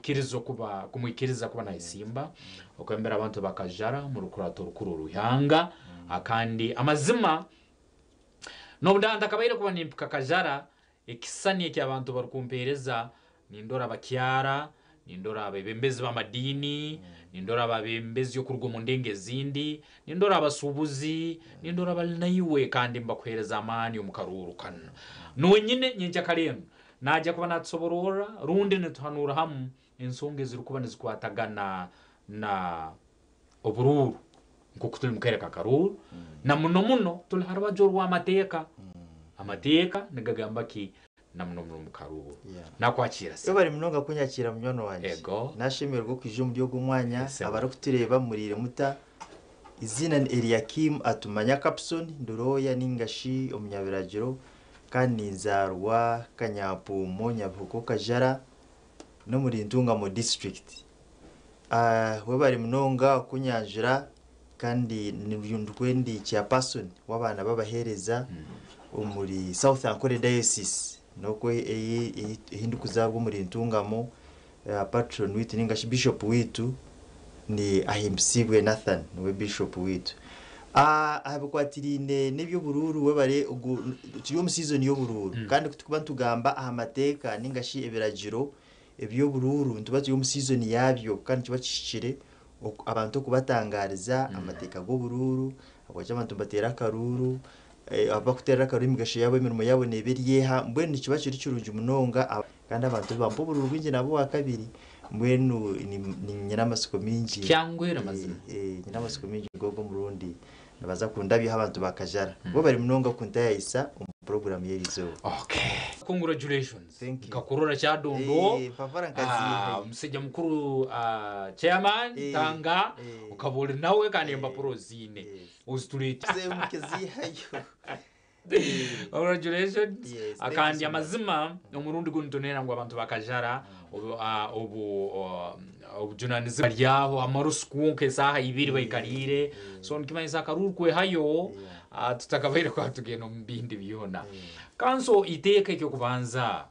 Kiriza okuba kumwikiriza kuba nayesimba okwembera abantu bakajara omu rukurato orukuru orw'ihanga. Kandi amazima n'obu ndaba ntakabaire kuba nimpika Kajara, ekisisani eki abantu barikumpeereza nindora abakyara, nindora abebembezi b'amadiini, nindora ababembezi okuruga omu ndengo ezindi, nindora abasuubuzi, nindora bari naiwe kandi nibakuheereza amaani omu karuuru kanu. Niwe nyine nyenkyakare enu Naija kuba naatusobororra rundi nituhanuura hamu ensonga ezirikuba nizikwatagana na oburuuru nk'oku turi mukaire k'akaruuru na muno muno turi ha rubaju orw'amateeka. Amateeka nigagamba ki na muno muno omu karuuru? Nakwakiira sebo. Webare munonga kunyakiira munywani wangye. Ego. Nashemererwa okwija omuri ogu omwanya. Sebo. Abarikutureeba muriire muta? Eiziina ni Eliakim Atumanya Kapson, ndi lawyer ninga shi omunyabiragiro Kandi ninzaarwa Kanyampuumo, Nyabihuko Kajara n'omuri Ntungamo district. Webare munonga kunyanjura kandi ndikwe ndi chairperson w'abaana b'abaheereza omuri South Ankole Diocese n'okwo ei ndikuzaarwa omuri Ntungamo. Patron waitu ninga shi Bishop waitu ni Ahimbisibwe Nathan niwe Bishop waitu. Aha bikwatiraine n'eby'oburuuru webare ogu turi omu season y'oburuuru kandi ku turikuba nitugamba aha mateeka ninga shi ebiragiro eby'oburuuru nituba turi omu season yaabyo kandi nikiba kihikire abantu okubatangaariza amateeka g'oburuuru, ahabwaki abantu nibateera akaruuru, abu barikuteerera akaruuru emigasho yaabo emirimo yaabo neeba eri eha, mbwenu nikiba kiri kirungi munonga. Kandi abantu bampa obururu bwingi naba owakabiri, mbwenu nyine amatsiko maingi. Kyanguhire mazima. Nyine amatsiko maingi ngu ogu omurundi nibaza kundabyaho abantu ba Kajara. Webare munonga kuntayayisa omu puroguramu y'erizooba. Okay. Congratulations. Thank you. Nkakurora Kyadondo. Mpapara nkaziihayo. Omushaija mukuru chairman Tanga okaba ori nawe kandi empapura oziine. Ozitureetire. Nkaziihayo. Congratulations. Yes, thank you Kandi so much. amazima omurundi gunu nituneera ngu abantu bakajara obu- ah, obu ah, obujunanizibwa bari aho amarusu kwonka esaaha ibiri baikariire so nikimanyisa akaruuru kwehayo ah, tutakabaire kuba tugenda omu bindi byona. Kanso iteeka eky'okubanza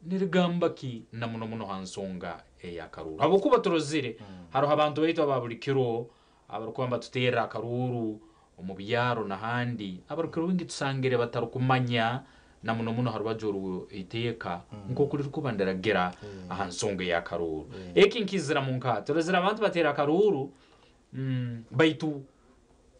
Nirigamba ki na muno muno ha nsonga ey'akaruuru? Habwokuba turozire haroho abantu baitu aba buli kiro abarukuba nibatuterra akaruuru omu byaro n'ahandi, abarukukira obwingi tusangire batarukumanya na muno muno ha rubaju orw'iteeka nk'oku rirukuba niriragira aha nsonga ey'akaruuru. Eki nkiiziramu nkaha, turozire abantu bateera akaruuru baitu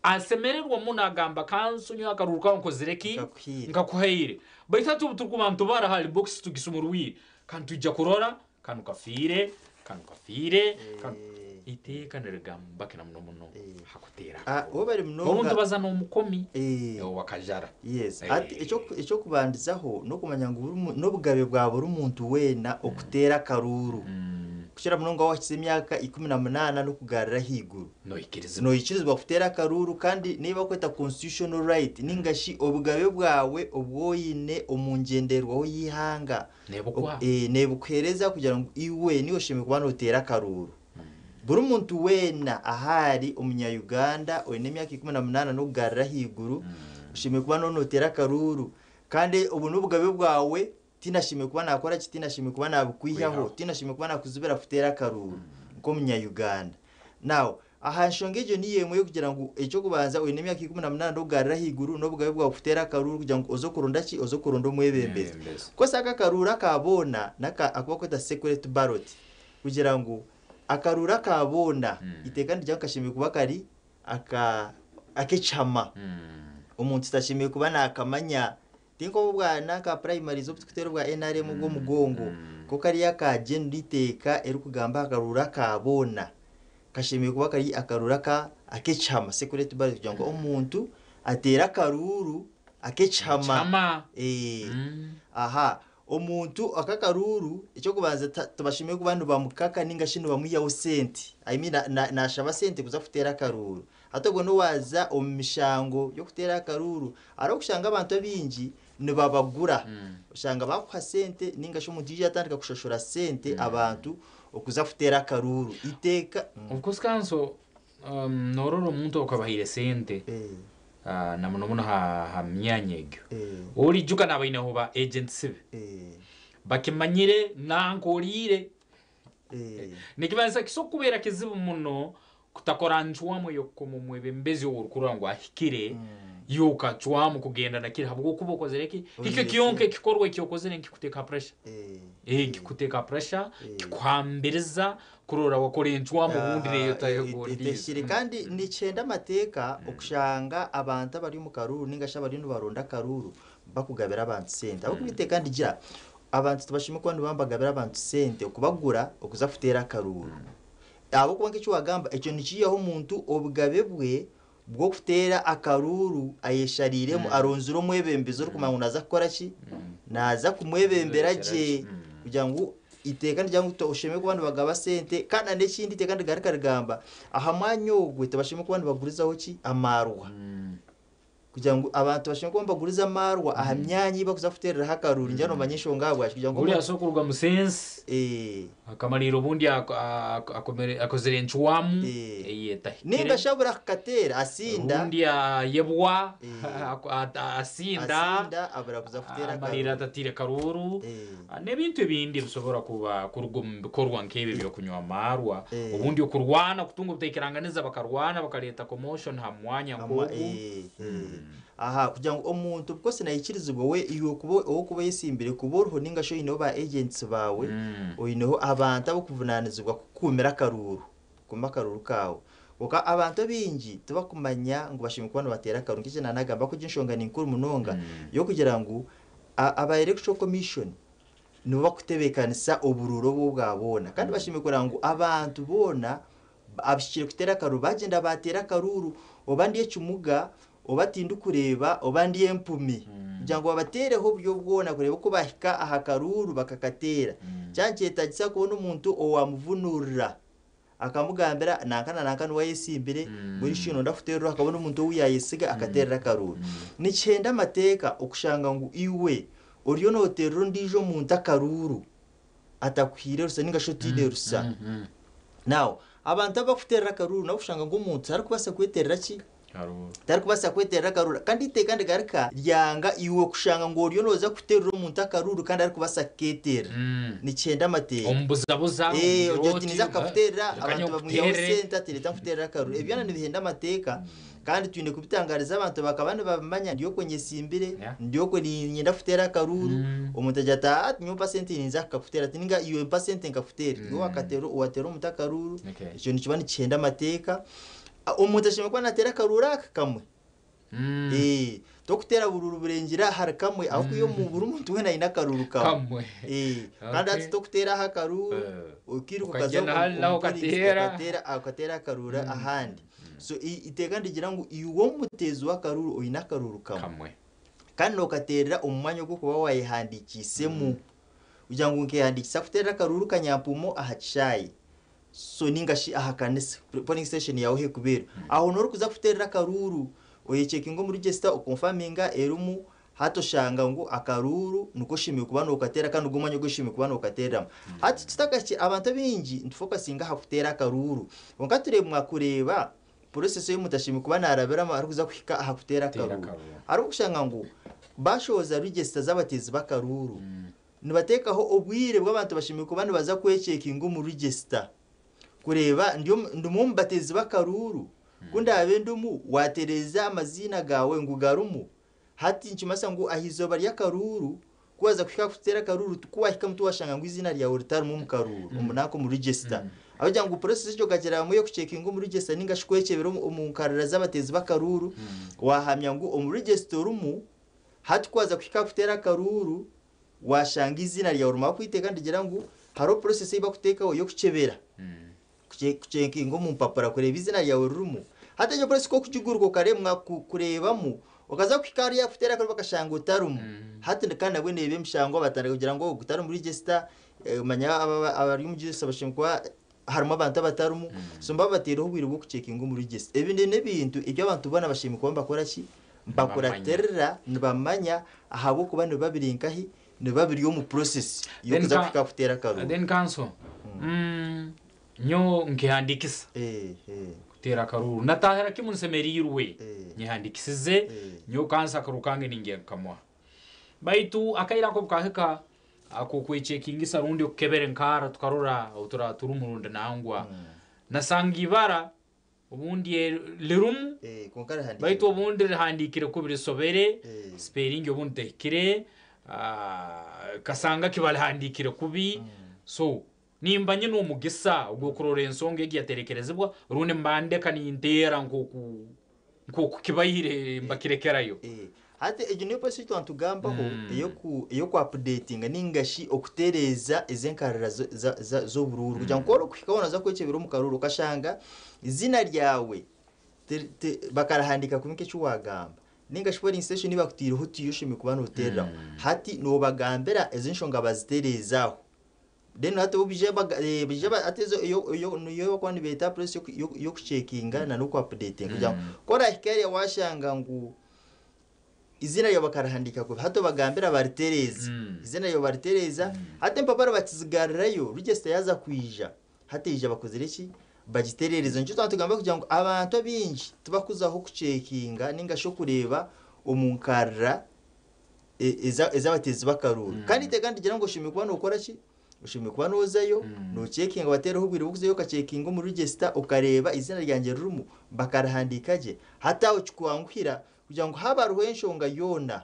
Asemererwa muno agamba, Kanso nyowe akaruuru kawe nkozire ki? Nkakuhaire. Nkakuhaire. Baitu hati obu turikuba nitubara hali bokisi tugisumurwire, kandi twija kurora kanu kafiire, kanu kafiire, kanu... Iteeka nirigamba ki na muno muno ha kuteera Ah, akaruuru? webare Obu munonga. nitubaza n'omukomi Eh. owakajara. Yes. Hati eky'okubandizaho n'okumanya ngu buri mu- n'obugabe bwa buri muntu weena okuteera akaruuru. Kukira munonga waaba ohikize emyaka 18 n'okugarura ahaiguru. Noikirizibwa. Noikirizibwa kuteera akaruuru kandi n'ei barikweta constitutional right nainga shi obugabe bwawe obu oine omu ngyenderwaho y'eihanga. Neebukuha. Neebukuheereza kugira ngu iwe niiwe oshemereire kuba nooteera akaruuru. Buri muntu weena ahu ari omunya-Uganda oine emyaka 18 n'okugarura ahaiguru oshemereire kuba nooteera akaruuru kandi obu n'obugabe bwawe. Tinashemereire kuba naakora ki, tinashemereire kuba naabikwihaho, Kwihaho. tinashemereire kuba naakuzibira kuteera akaruuru nk'omunya-Uganda. Now, aha nshonga egyo niyo emwe y'okugira ngu eky'okubanza oine emyaka 18 n'okugarura ahaiguru n'obugabe bwawe kuteera akaruuru kugira ngu oze kuronda ki, oze kuronda omwebembezi. Omwebembezi. Course aka akaruuru aka boona n'aka aku barikweta secret ballot kugira ngu akaruuru aka boona eiteeka nirigira ngu kashemereire kuba kari aka ak'ekihama. Omuntu tashemereire kuba naakamanya. Ti nk'obu obwa nanka primaries obu turikuteera obwa nrm obw'omugongo, ko kariya aka general eiteeka erikugamba aha karuuru aka boona, kashemereire kuba kari akaruuru aka ak'ekihama, secret ballot kugira ngu omuntu ateere akaruuru ak'ekihama. Ekihama. Aha, omuntu aka akaruuru eky'okubanza tibashemereire kuba nibamukaka ninga shi nibamwihaho sente, I mean naashaba sente kuza kuteera akaruuru. Hati obwo n'owaaza omu mishango y'okuteera akaruuru, hariho okushanga abantu abaingi nibabagura. Oshanga baakuha sente nainga shi omuntu yaija yatandika kushashura sente abantu okuza kuteera akaruuru. Eiteeka. Of course kanso noorora omuntu okaba ahaire sente na muno muno aha myanya egyo, oriijuka naaba aineho ba agents be, bakimanyire nanka oriire. Nikibaasa kisa okukubeera kizibu muno kutakora ncwamu ey'okukoma omwebembezi ou orikurora ngu ahikire, iwe okacwamu kugenda na kiri habw'okuba okozire ki? Ekyo kyonka ekikorwa eki okozire nikikuteeka ha pressure. Nikikuteeka ha pressure, kikuhambiriza kurora wakora encwamu obundi neeyo otayegondiize. Etahikire kandi nikyenda amateeka okushanga abantu abari omu karuuru ninga shi abariyo nibaronda akaruuru bakugabira abantu sente ahabw'okuba eiteeka nigira abantu tibashemereire kuba nibaba nibagabira abantu sente okubagura okuza kuteera akaruuru ahabw'okuba nk'eki wagamba ekyo nikiihaho omuntu obugabe bwe bw'okuteera akaruuru ayeshariiremu aronzire omwebembezi orikumanya ngu naaza kukora ki naaza kumwebembera gye kugira ngu eiteeka nigira ngu oshemereire kuba nibagaba sente kandi n'ekindi eiteeka nirigaruka rigamba aha mwanya ogwe tibashemereire kuba nibagurizaho ki amaarwa kugira ngu abantu bashemereire kuba nibaguriza amaarwa aha myanya ei barikuza kuteereraho akaruuru ningira noomanya enshonga ahabwaki kugira ngu Oriya asobola kuruga omu sensi akamariira obundi akozire encwamu eyetahikire. Ninga shi abura kukateera asinda. Obundi ayebwa asinda. Asinda abura kuza kuteera akaruuru. Amariira atatiire karuuru. N'ebintu ebindi ebisobora kuba kuruga omu bikorwa nk'ebi eby'okunywa amaarwa. Obundi okurwana kutunga obutaikiranganiza bakarwana bakareeta commotion ha mwanya nk'ogu. Aha kugira ngu omuntu of course naikirizibwa we iwe kuba ow'okuba oyesimbire kuba oriho ninga shi oineho ba agents baawe, oineho abantu ab'okuvunanizibwa kukukuumira akaruuru, kukuuma akaruuru kaawe. Kwonka abantu abaingi tibakumanya ngu bashemereire kuba nibateera akaruuru. Nk'eki naanagamba ku egi enshonga ni nkuru munonga y'okugira ngu aba Electoral Commission nibo bakutebeekanisa oburuuru obu obwa boona. Kandi bashemereire kureba ngu abantu boona abahikire kuteera akaruuru baagyenda baateera akaruuru, oba ndi ekimuga, oba tindikureeba, oba ndi empumi, kugira ngu babateereho oburyo bwona kureeba oku baahika aha karuuru bakakateera. Kyaba nikyetaagisa kubona omuntu owaamuvunuurira akamugambira nanka na nanka niwe ayesimbire, mbwenu shi noyenda kuteerera oha? Akabona omuntu ou yaayesiga akateerera akaruuru. Nikihenda amateeka okushanga ngu iwe oriyo nooteerera ondiijo muntu akaruuru atakuhaire rusa ninga shi otaine rusa. Now, abantu abakuteerera akaruuru nabo oshanga ngu omuntu tarikubaasa kweteerera ki? Tarikubaasa kweteerera akaruuru. Kandi eiteeka nirigaruka ryanga iwe kushanga ngu oriyo nooza kuteerera omuntu akaruuru kandi arikubaasa kukeeteerera. Nikihenda amateeka. Omubuzabuza, Eh, omugira ogira oti oti, ninza kukakuteerera, reka abantu nyowe bamwihaho nkuteerere. sente ati reeta nkuteerere akaruuru. Ebyo byona nibihenda amateeka kandi twine kubitangariza abantu bakaba nibabimanya ndi okwe nyesimbire, ndi okwe niinyenda kuteera akaruuru. Omuntu agira ati aa nyowe mpa sente ninza kukakuteera ati ninga iwe mpa sente nkakuteere. Iwe wakateera wateera omuntu akaruuru, ekyo nikiba nikihenda amateeka. Omuntu ashemereire kuba naateera akaruuru aka kamwe. Eh, Tokuteera buruuru burengire ahari kamwe ahabw'okuba omu buri muntu weena aine akaruuru kamwe. Kamwe. Eh, kandi hati tokuteera aha akaruuru okiiruka okaza Okagyenda omu hali naho omu polling okateera. okateera okateera akaruuru ahandi. So eiteeka nirigira ngu iwe omuteezi w'akaruuru oine akaruuru kamwe. Kamwe. Kandi nookateerera omu mwanya ogu orikuba waayehandiikiisemu. Kugira ngu nkeehandiikisa kuteerera akaruuru kanyampuumo aha kishaayi. So ninga shi aha kanisa, polling station yaawe ahu erikuba eri. Aho nohu orikuza kuteerera akaruuru, oyechekinga omu register okonfaminga erimu, hati oshanga ngu akaruuru niko oshemereire kuba nookateera kandi nigwo mwanya ogu oshemereire kuba nookateereramu. Hati tutakahikire, abantu abaingi nitufokasinga aha kuteera akaruuru, kwonka turemwa kureeba process ei omuntu ashemereire kuba naarabiramu arikuza kuhika aha kuteera Kuteera akaruuru. akaruuru. Hariho okushanga ngu baashohoza register z'abateezi b'akaruuru, Nibateekaho obwire obu abantu bashemereire kuba nibaza kwekyekinga omu register kureeba ndi ndimu omu bateezi b'akaruuru? Ku ndaabe ndimu, waatereeza amaziina gaawe ngu garimu? Hati nikimanyisa ngu aha izooba ry'akaruuru, ku waaza kuhika aha kuteera akaruuru, ku waahikamu tiwaashanga ngu eiziina ryawe ritarimu omu karuuru, omu nanka omu register. Ahabw'okugira ngu process egyo okagira hamwe ey'okucekinga omu register ninga shi kwekyebera omu nkarira z'abateezi b'akaruuru, waahamya ngu omu register orimu, Hati ku waaza kuhika aha kuteera akaruuru, waashanga eiziina ryawe rimara kwiteeka nirigira ngu hariho process ei bakuteekaho y'okukyebera, kucekinga omu mpapura kureeba eiziina ryawe ririmu. Hati egyo process ku orikugiguruka okaremwa kureebamu, okaza kuhika hariya aha kuteera akaruuru bakashanga otarimu, hati kandi nabwo neeba emishango batandika kugira ngu ogu tari omu register, manya abari omu register bashemereire kuba harimu abantu abatarimu, so nibaba babataireho obwire bw'okucekinga omu register. Ebi n'ebintu ebi abantu boona bashemereire kuba nibakora ki? Nibakuratirira, nibamanya ahabw'okuba nibiba biri nkahi? Nibiba biri omu process y'okuza kuhika kuteera akaruuru. Then counsel, nyowe nkehandiikisa kuteera akaruuru, nataahira kimwe nsemeriirwe, nyehandiikisize, nyowe counsel akaruuru kange ningyenda kukamuha. Baitu akaire ako obu kaahika, Ak'okwekyekingisa rundi okukebera enkaara tukarora obu turaba turimu rundi nangwa. Nasanga ibara obundi rirumu Eh, kwonka rihandiikire baitu obundi rihandiikire kubi risobere, Eh. siperingi obundi tehikire, kasanga kibarihandiikire kubi. So nimba nyine omugisa ogw'okurora ensonga egi yaterekerezibwa rundi mba ndeka ninteera nk'oku nk'oku kibaire mbakirekerayo. Eh, hati egyo niyo polisi ei twatugambaho ey'oku-updatinga ninga shi okutereeza ez'enkarira z'oburuuru kugira ngu ku orikuhikaho nooza kwekyebera omu karuuru okashanga eiziina ryawe bakarihandiika kubi nk'eki waagamba ninga shi polling station ei bakutaireho tiyo oshemereire kuba nooteereraho. Hati noobagambira ezo enshonga bazitereeze aho. Then hati bo baije baije hati ezo eyo niyo bakuba nibeeta process y'okucekinga na n'oku-updatinga kugira ngu ku orahika hariya waashanga ngu eiziina ryawe bakarihandiika kubi, hati obagambira baritereeze. Eiziina ryawe baritereeza, hati empapura bakizigarurayo, register yaaza kwija, hati eija bakozire ki? Bagitereereze. Nikyo twaba nitugamba kugira ngu abantu abaingi tibakuzaho kucekinga ninga shi okureeba omu nkarira ez'abateezi b'akaruuru. Kandi eiteeka nirigira ngu oshemereire kuba nookora ki? Oshemereire kuba noozayo, noocekinga bateereho obwire bw'okuzayo okacekinga omu register okareeba eiziina ryangye ririmu, bakarihandiika gye. Hati aho kikwanguhira kugira ngu haaba hariho enshonga yoona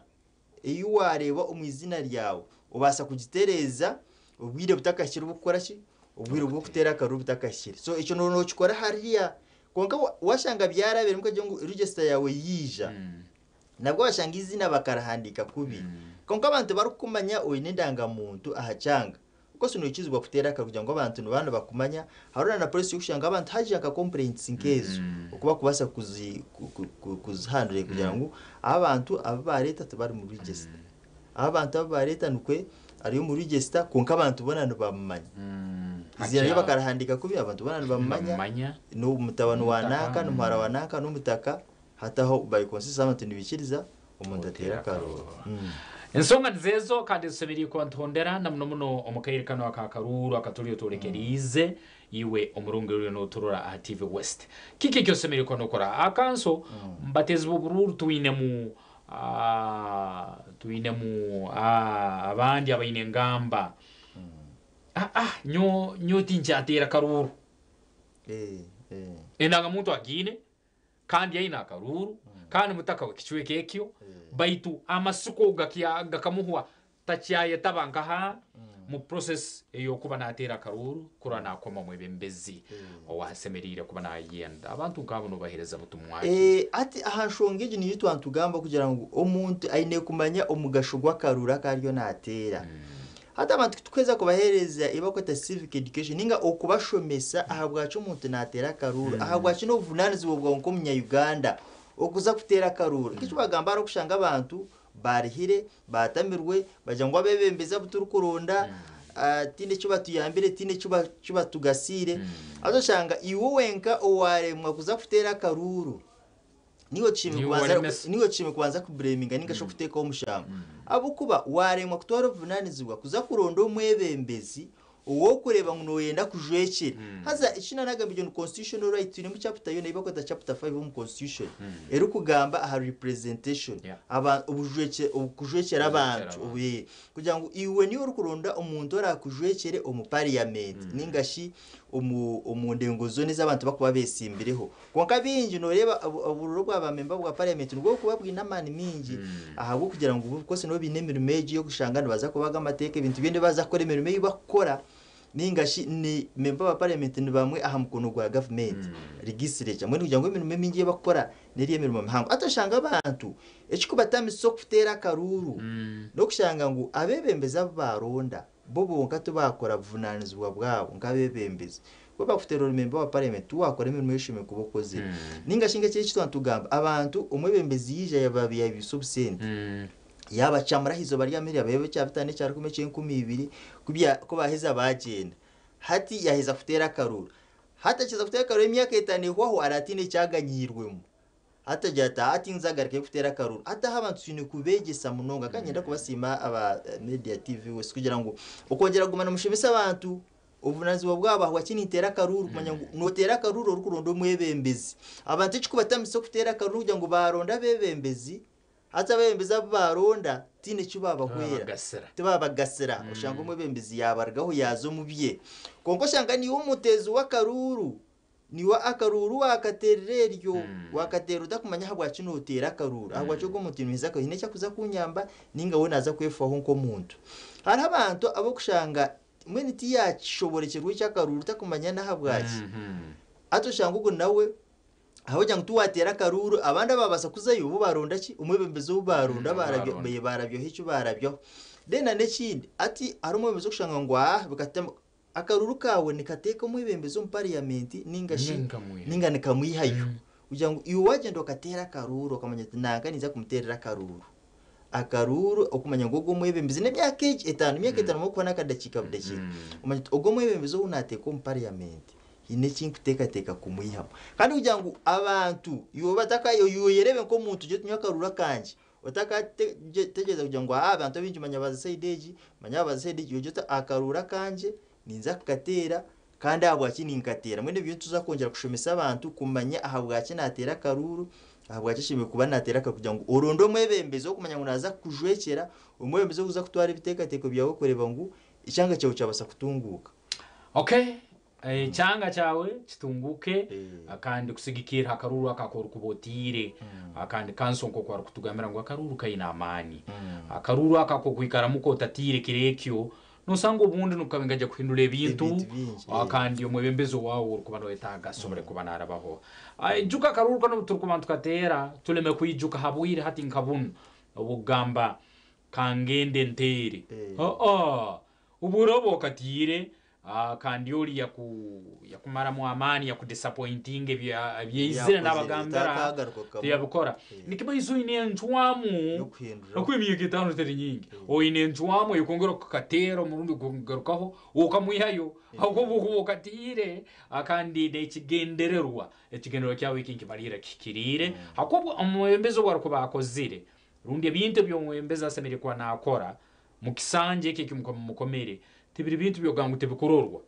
ei waareeba omu iziina ryawe, obaasa kugitereeza obwire butakahikire obw'okukora ki? Obwire bw'okuteera akaruuru butakahikire. So ekyo nookikora hariya. Kwonka waashanga byarabiremu okagira ngu register yaawe yaija, nabwo washanga eiziina bakarihandiika kubi. Kwonka abantu barikukumanya oine endangamuntu aha kyanga, of course noikirizibwa kuteera akaruuru kugira ngu abantu nibaba nibakumanya. Hariho na policy y'okushanga abantu haija nka complaints nk'ezo, oku barikubaasa kuzihandura kugira ngu abantu abu baareeta tibari mu register. Abantu abu baareeta nikwe ari omu register kwonka abantu boona nibamumanya. Eiziina rye bakarihandiika kubi abantu boona nibamumanya, n'omutabani wa nanka, n'omuhara wa nanka, n'omutaka. Hati aho by consensus abantu nibaikiriza omuntu ateere akaruuru. Ensonga nizo ezo kandi tusemeriire kuba nituhondera na muno muno omu kaire kanu aka karuuru akaturiyo tworekeriize iwe omurungi oriyo noturora aha TV West. Kiki eki osemeriire kuba nokora? Aha kanso mubateezi b'oburuuru twinemu twinemu abandi abaine engamba nyowe tinkyateera karuuru. Endangamuntu agiine kandi aine akaruuru, kandi mutaka w'ekicweka ekyo, baitu amasiko gakamuhwa takyayetaba nkaha mu process ey'okuba nateera akaruuru kurora nakoma omwebembezi owasemeriire kuba nayenda. Abantu nk'abo nobahereza butumwa ki? Hati aha nshonga egi niyo twaba nitugamba kugira ngu omuntu aine kumanya omugasho gw'akaruuru aku ariyo nateera. Hati abantu tikuheza kubaheereza ebi barikweta civic education ninga okubashomesa ahabwaki omuntu naateera akaruuru, ahabwaki n'obuvunaanizibwa bwawe nk'omunya-Uganda okuza kuteera akaruuru. Nk'eki waagamba hariho okushanga abantu baarihire, baatamirwe, bagira ngu abeebembezi abu turikuronda tihaine eki batuyambire, tihaine eki batugasiire. Haza oshanga iwe wenka owaaremwa kuza kuteera akaruuru, niiwe tushemereire Niiwe kubanza waremesa. niiwe tushemereire kubanza kubureminga ninga shi okuteekaho omushango. Ahabw'okuba waaremwa kutwara obuvunaanizibwa kuza kuronda omwebembezi ow'okureeba ngu nooyenda kujwekyera. Haza eki naanagamba egyo ni constitutional right, twinemu chapter yoona ei barikweta chapter five omu constitution erikugamba aha representation, Yeah. aba obujwekye okujwekyera Kujwekyera abantu abantu. obu kugira ngu iwe niiwe orikuronda omuntu oraakujwekyere omu parliament ninga shi omu omu ndengo zoona ezi abantu barikuba beetsimbireho. Kwonka baingi nooreeba obururu bwa baamemba bwa parliament nibwo burikuba bwine amaani maingi ahabw'okugira ngu bo of course nibo baine emirimo egi ey'okushanga nibaza kubaga amateeka ebintu byona ebi baza kukora emirimo ei bakukora ninga shi ni memba wa parliament ni bamwe aha mukono gwa gavumenti legislature mbwenu kugira ngu emirimo emingi ei bakukora n'eri emirimo mihango. Hati oshanga abantu ekikubatamisa okuteera akaruuru n'okushanga ngu abeebembezi abu baaronda Bo bonka tibaakora buvunaanizibwa bwabo nk'abeebembezi. Ku bakuteera ori memba wa parliament, tiwaakora emirimo ei oshemereire kuba okozire. Nainga shi nk'ekindi eki twaba nitugamba, abantu, omwebembezi yaija yaababiihabiihisa obusente, yaabacamura aha izooba rya muheru yaabaha ekya bitaano, ekya rukumi, eky'enkumi ibiri, ku baaheza baagyenda. Hati yaaheza kuteera akaruuru. Hati akiheza kuteera akaruuru emyaka etaano ehwaho araba ataine eki aganyiirwemu. Hati agira ati, Hati nzagarukeyo kuteera akaruuru. Hati aho abantu twine kubeegyesa munonga. Kandi niinyenda kubasiima aba Media TV West kugira ngu okwongyera kuguma nimushomesa abantu obuvunaanizibwa bwabo ahabwaki ninteera akaruuru kumanya ngu nooteera akaruuru orikuronda omwebembezi. Abantu ekikubatamisa okuteera akaruuru n'okugira ngu baaronda abeebembezi, hati abeebembezi abu baaronda. Tihaine eki baabahwera. Tibabagasira. Tibabagasira. Oshanga omwebembezi yaabarugaho yaaza omu bye. Kwonka oshanga niiwe omuteezi w'akaruuru, niiwe akaruuru waakateerera eryo, waakateera otakumanya ahabwaki nooteera akaruuru, ahabwaki ogwo omuntu niimuheereza akaruuru, haine eki arikuza kunyamba nainga we naaza kwefaho nk'omuntu. Hariho abantu ab'okushanga mbwenu tiyaakishoborekyerwa eky'akaruuru takumanya n'ahabwaki. Hati oshanga ogwo nawe Ahabw'okugira ngu tiwateera akaruuru, abandi abaabaasa kuzayo bo baaronda ki? Omwebembezi ou baaronda Mm, baarabya baaronda. baarabyaho eki baarabyaho. Then na n'ekindi, hati hariho omwebembezi orikushanga ngu aah bikatema akaruuru kaawe nikateeka omwebembezi omu parliament ninga shi Ninga nikamwihayo. ninga nikamwihayo. Kugira ngu iwe waagyenda okateera akaruuru okamanya oti nanka ninza kumuteerera akaruuru. Akaruuru okumanya ngu ogu omwebembezi n'emyaka egi etaano, emyaka etaano okuba n'akadakiika budakiika. Omanya oti ogu omwebembezi ou naateeka omu parliament Haine eki nkuteekateeka kumwihamu. Kandi kugira ngu abantu iwe bataka iwe oyereebe nk'omuntu gye tunywe akaruru akangye otakategyereza kugira ngu aa abantu abaingi manya baaza sayidi egi manya aba baaza sayidi egi ogire oti akaruru akangye ninza kukateera kandi ahabwaki ninkateera. Mbwenu ebyo nituza kwongyera kushomesa abantu kumanya ahabwaki naateera akaruru, ahabwaki ashemereire kuba naateera akaruru kugira ngu oronde omwebembezi orikumanya ngu naaza kukujwekyera, omwebembezi orikuza kutwara ebiteekateeko byawe kureeba ngu ekyanga kyawe kyabaasa kutunguuka. Okay, Ekyanga kyawe kitunguuke kandi kusigikirra ha karuuru ako ak'orukuba otiire. Kandi kanso nk'oku arukutugambira ngu akaruuru kaine amaani. Akaruuru ako ak'okwikaramu k'otatiire kiro ekyo, nosanga obundi nuko kabe nikaija kuhindura ebintu Ebintu bingi, eh. kandi omwebembezi owaawe ow'orukuba noyetaaga asobole kuba narabaho. Ijuka akaruuru kanu obu turukuba nitukateera, tuleme kwijuka ha bwire hati nka bunu obw'okugamba kangende nteere. Eh. Aa, obu oraba okatiire Kandi ori yakumaramu amaani yakudisapointinga ebi yaizire nabagambira tiyabikora. Nikimanyisa oine encwamu ahakuba emyaka etaano teri nyingi. Oine encwamu ey'okwongera kukateera omurundi ogukugarukaho okamwihayo ahakuba obu okuba okatiire kandi n'ekigendererwa, ekigendererwa kyawe eki nikimariirra kihikiriire ahakuba omwebembezi obu arikuba akozire rundi ebintu ebi omwebembezi asemeriire kuba naakora Mukisanja eki eki mukaba mumukomere, tibiri bintu by'okugamba ngu tibikurorwa.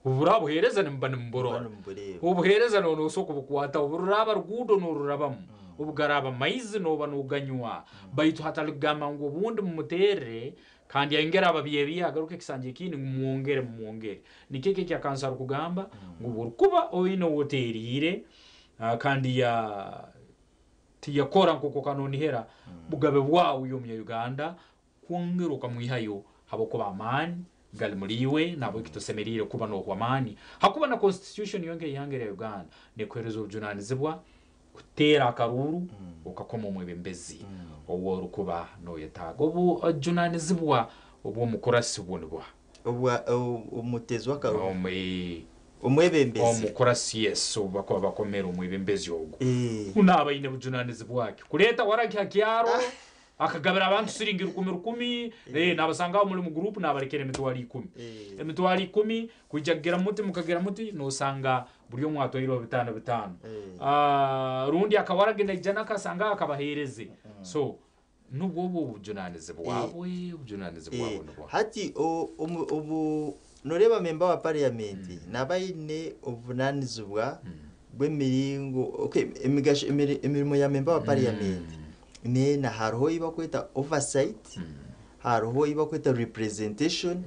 Obu buraaba buheereza nimuba nimuburora. Obuheereza nooba noosobora kubukwataho, obu ruraaba ruguudo noorurabamu, obu garaaba maizi nooba nooganywa. Baitu hatali kugamba ngu obundi mumuterre kandi ayongere ababyebihe agaruke ekisanja ekindi ngu mumwongere mumwongere. Nikyo eki ekya kanso arukugamba ngu obu orukuba oine ou oteriire kandi ya. Tiyakora nk'oku okanonihera bugabe bwawe iwe Omunya-Uganda kwongera okamwihayo habwokuba amaani gali muli iwe nahabweki tosemeriire kuba nohwa amaani hakuba na constitution yonka ey'ihanga erya Uganda nekuhereza obujunanizibwa kuteera akaruuru okakoma omwebembezi oworukuba noyetaaga. Obujunanizibwa obw'omukurasi bwo nibuha? Obwa omuteezi w'akaruuru. Omwebembezi. Omukurasi yes obu bakuba bakomere omwebembezi ogu naaba aine bujunanizibwa ki kureeta waragi ha kyaro akagabira abantu siringi rukumi rukumi nabasanga aho muri mu gurupu nabarekera emitwaro ikumi emitwaro ikumi kwija kugira muti mukagira muti nosanga buri omwe atwaireho bitano bitano rundi akawaragi naija nako asanga aho akabahereze so Nubwo obwo obujunanizibwa bwe, obujunanizibwa bwe nibwo. Hati obu noreeba memba wa parliament naaba aine obuvunanizibwa bw'emiringo, okay emigasho emirimo ya memba wa parliament neena hariho ei barikweta oversight, hariho ei barikweta representation,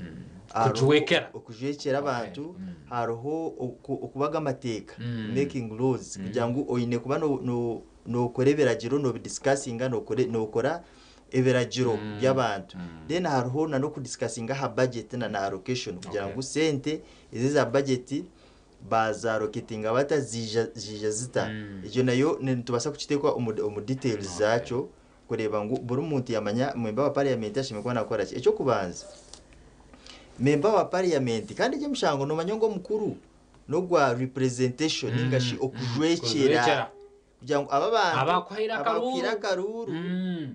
hariho Kujwekera. okujwekyera abantu, hariho okubaga amateeka, making laws kugira ngu oine kuba nookora ebiragiro noobidisikasinga nookora ebiragiro by'abantu then hariho na n'okudisikasinga aha budget na na allocation kugira ngu sente ezi eza budget baazaroketinga bata ziija ziija zita ekyo nayo nitubaasa kukiteeka omu details zaakyo kureeba ngu buri muntu yaamanya memba wa parliament ashemereire kuba naakora ki. Eky'okubanza memba wa parliament kandi egi emishango noomanya ngu omukuru n'ogwa representation ninga shi okujwekyera Kujwekyera. kugira ngu aba abantu Abakuhaire abakuhaire akaruuru. akaruuru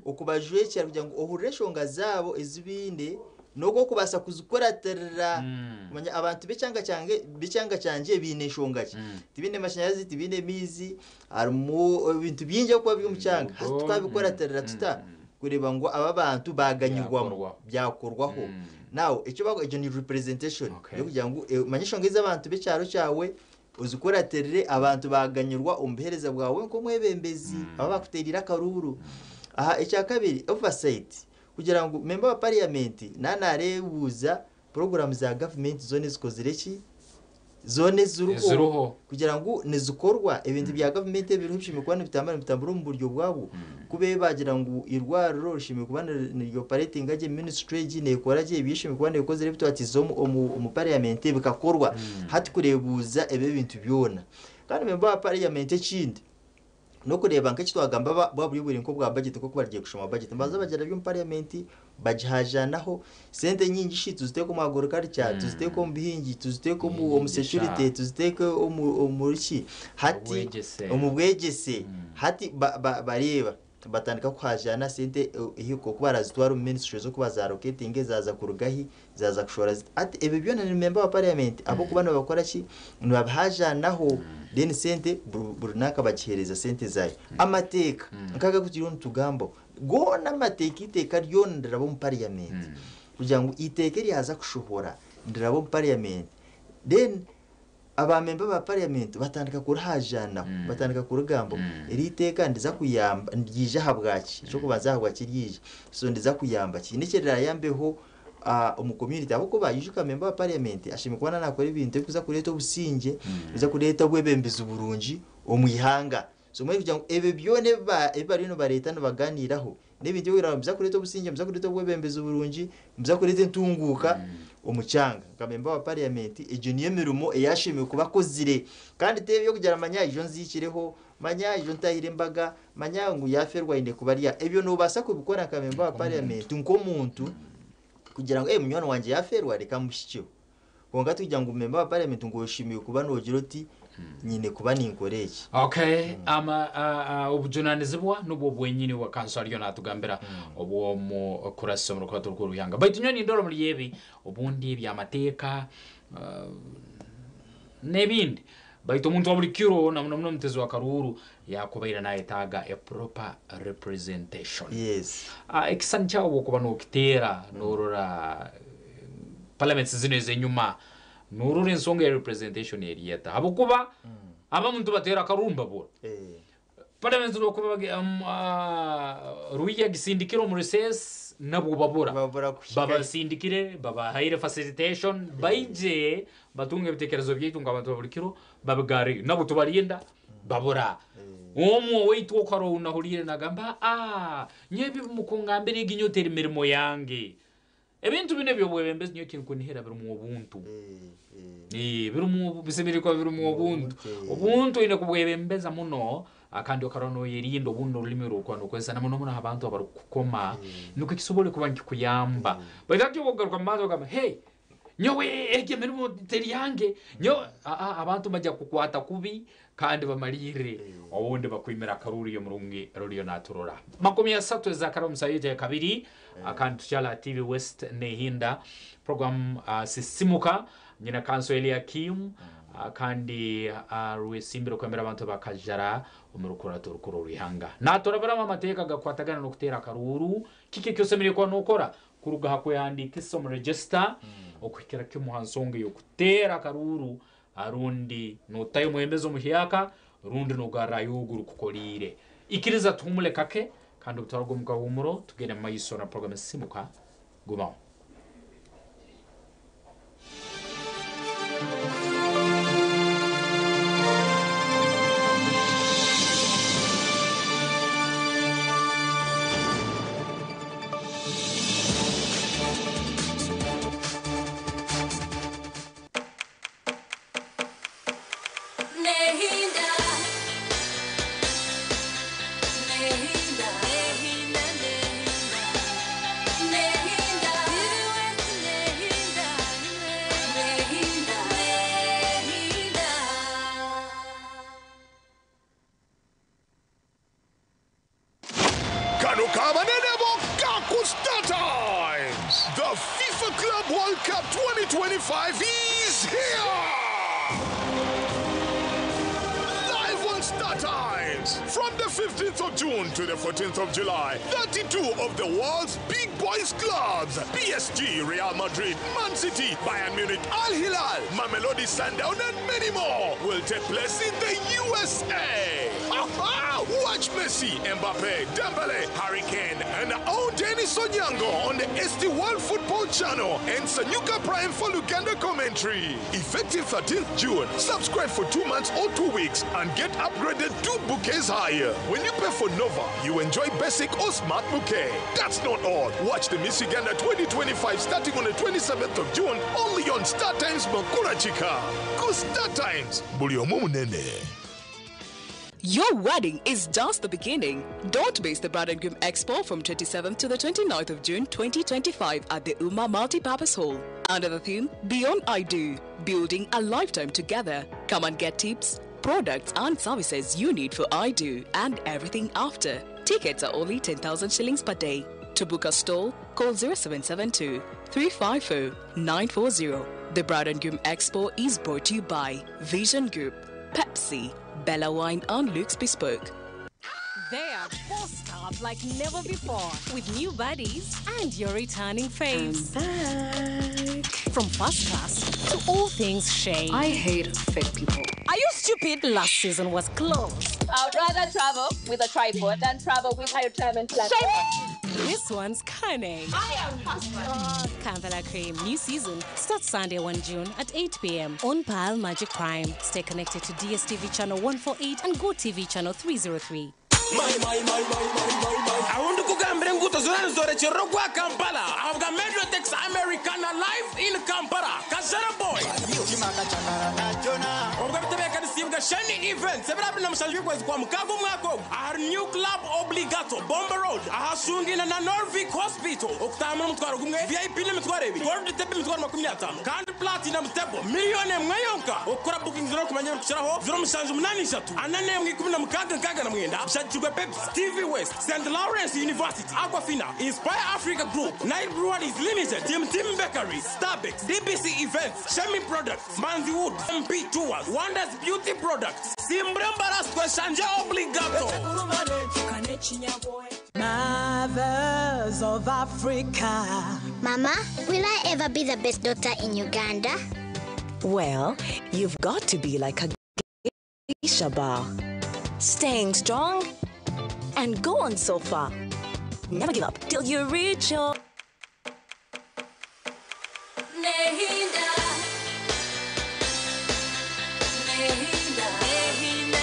okubajwekyera kugira ngu ohurire enshonga zaabo ezi baine n'oku okubaasa kuzikuratirira kumanya abantu b'ekyanga kyange b'ekyanga kyangye baine nshonga ki tibaine mashanyarazi tibaine maizi harimu ebintu bingi ebirikuba biri omu kyanga hati Enguudo. twabikuratirira tuta kureeba ngu aba abantu baaganyirwamu Byakorwaho. byakorwaho Now eki baku egyo ni representation y'okugira ngu omanye enshonga ez'abantu b'ekyaro kyawe ozikuratirire abantu baaganyirwa omu buheereza bwawe nk'omwebembezi aba abakuteereire akaruuru. Aha ekyakabiri, oversight, kugira ngu member wa parliament nanareebuuza program za government zoona ezikozire ki, zoona eziriho, Eziriho. Kugira ngu nizikorwa, ebintu bya gavumenti ebiriho ebishemereire kuba nibitambura nibitambura omu buryo bwabwo. Kube baagira ngu eirwariro rishemereire kuba niryoparetinga gye, minisitule egi neekora gye, ebi eshemereire kuba neekozire ebi twatiize omu parliament bikakorwa. Hati kureebuuza ebi ebintu byona. Kandi memba wa parliament ekindi, n'okureeba nk'eki twagamba bwa buryo buri nk'obwa budget, nk'oku barigiye kushoma budget, nibaza bagira byo omu parliament, bagihajaanaho, sente nyingi shi tuziteeke omu agriculture, tuziteeke omu buhingi, tuziteeke omu security, tuziteeke omuri ki, hati Obwegyese. Omu bwegyese. Hati bareeba batandika kuhajaana sente oku barazitwara omu ministries, oku bazaroketinga, zaaza kurugahi, zaaza kushora zita. Hati ebyo byona ni member wa parliament ahabw'okuba nibakora ki, nibabihajaanaho, then sente buri nanka bagiheereza sente zaayo. Amateeka nk'aga agu turiyo nitugambaho, goona amateeka eiteeka ryona niraba omu parliament kugira ngu eiteeka eryaza kushohora niraba omu parliament, then aba member ba parliament batandika kurihajaanaho, batandika kurigambaho. Eri iteeka niriza kuyamba, niryija ahabwaki? Eky'okubanza ahabwaki ryija? So niriza kuyamba ki? Haine eki rirayambeho omu community ahabw'okuba ijuka member wa parliament ashemereire kuba naakora ebintu ebirikuza kureeta obusingye, ebirikuza kureeta obwebembezi burungi omu ihanga. So mbwenu kugira ngu ebyo byona ebi bariyo nibareeta nibagaaniiraho n'ebintu ebi nibiza kureeta obusingye, nibiza kureeta obwebembezi burungi, nibiza kureeta entunguuka omu kyanga. Nka memba wa parliament egyo niyo mirimo ei ashemereire kuba akozire. Kandi ti eby'okugira manya ijo nziikireho, manya ijo ntahire embaga, manya ngu yaafeerwa aine kuba ari aha. Ebyo noobaasa kubikora nka memba wa parliament nk'omuntu kugira ngu munywani wangye yaafeerwa reka muhikyeho. Kwonka tikugira ngu memba wa parliament ngu oshemereire kuba noogira oti nyine kuba ninkora eki. Okay, obujunanizibwa nubwo bwenyini bwa kanso ariyo natugambira obw'omukurasi omu rukurato rw'oruhanga. Baitu nyowe nindora omuri ebi obundi eby'amateeka n'ebindi. Baitu omuntu wa buri kiro na muno muno omutezi wa karuuru yakubaire nayetaaga a proper representation. Ekisani kyawe obwokuba nokiteera norora parliaments zinu ez'enyuma, norora ensonga ya representation eri eta, habwokuba abamu nitubateera akaruuru nibabura. Parliament nokuba Ruiya agisindikire omu recess nabwo babura. Babura kuhika. Babasindikire, babahaire facilitation, baije batunge ebitekerezo byaitu nk'abantu ba buri kiro babigarreyo, nabwo tubarinda babura. Omwe owaitu okare ou nahuliire nagamba, aa nyowe ebi mukungambira egi nyowe teri mirimo yange. Ebintu binu eby'obwebembezi nyowe ekinkunihira birimu obuntu. Birimu, bisemeriire kuba birimu obuntu. Obuntu oine kubwebembeza muno kandi okarora noyerinda obundi n'orulimi orwokuba nokozesa na muno muno ha bantu abarukukukoma nukwo kisobole kuba nikikuyamba. Baitu hati obu okugaruka omu bantu ogamba, hey, nyowe egi emirimo teri yange, nyowe, aa abantu nibaija kukukwata kubi kandi bamalirre obundi bakwimire akaruuru y'omurungi ruriyo naturora. 30 ezakara omu saaha ya kabiri kandi tukyali aha TV West nehinda program Sisimuka nyina kanso Eliakim kandi rwesimbire kwembera abantu bakajara omu rukurato orukuru orw'ihanga. Naturabiramu amateeka agakukwatagana n'okuteera akaruuru, kiki eki osemeriire kuba nokora kuruga aha kwehandiikisa omu register okuhikira kimu ha nsonga ey'okuteera akaruuru rundi notayo omwebembezi omuhyaka rundi nogarrayo ogu orukukoliire. Ikiriza tuhumule kake kandi obu turaruga omu kahuumuro tugende mu maiso na program Sisimuka. Gumaho. Nehinda, nehinda, nehinda, nehinda, nehinda, nehinda, nehinda. Kano kabanene bokka ku Star Times. The FIFA Club World Cup 2025 is here! Live on Star Times. From the 15th of June to the 14th of July, 32 of the world's big boys clubs PSG, Real Madrid, Man City, Bayern Munich, Al Hilal, Mamelodi Sundown, and many more will take place in the USA. Watch Messi, Mbappe, Dembele, Harry Kane, and our own Dennis Onyango on the ST World Football Channel and Sanyuka Prime for Luganda commentary. Effective 13th June, subscribe for 2 months or 2 weeks and get upgraded 2 bouquets higher. When you pay for Nova, you enjoy basic or smart bouquet. That's not all. Watch the Miss Uganda 2025 starting on the 27th of June only on Star Times Makurachika. Go Star Times. Buli omu munene. Your wedding is just the beginning. Don't miss the Bride and Groom Expo from 27th to the 29th of June 2025 at the Uma Multipurpose Hall. Under the theme Beyond I Do, Building a Lifetime Together. Come and get tips, products and services you need for I Do and everything after. Tickets are only 10,000 shillings per day. To book a stall, call 0772 350 940. The Bride and Groom Expo is brought to you by Vision Group, Pepsi, Bella Wine and Luke's Bespoke. They are bossed up like never before with new buddies and your returning faves. From first class to all things shade. I hate fake people. Are you stupid? Last season was close. I'd rather travel with a tripod than travel with a retirement plan. This one's cunning. I am husband. Kampala Cream, new season starts Sunday 1 June at 8 p.m. on Pearl Magic Prime. Stay connected to DSTV channel 148 and GoTV channel 303. Aho ndikugambira enguuto zona nizorekyerera ogwa Kampala ahabwa Metrotex Americana live in Kampala Kajara Boy obwo bitebeekanisiibwe Shani Events ebiro 27 by'okwezi kwa mukaaga omwaka ogu ahari New Club Obligato Bomba Road ahashungine na Norvik Hospital okutaaha muri omutwaro gumwe VIP n'emitwaro ebiri Gold Table emitwaro 50 kandi Platinum Table miliyoni emwe yonka. Okukora bookings n'okumanya ebirikukiraho 0783 41 16 69 bishagikirwe Pepsi, TV West, St. Lawrence University, Aquafina, Inspire Africa Group, Nile Breweries Limited, Tim Tim Bakery, Starbucks, DBC Events, Shemi Products, Manzi Wood, MP Tours, Wonders Beauty Products, Simbrembaras Tweshanje Obligato. Mothers of Africa. Mama, will I ever be the best daughter in Uganda? Well, you've got to be like a geisha bar. Staying strong and go on so far. Never give up till you reach your... Nehinda. Nehinda. Nehinda, Nehinda.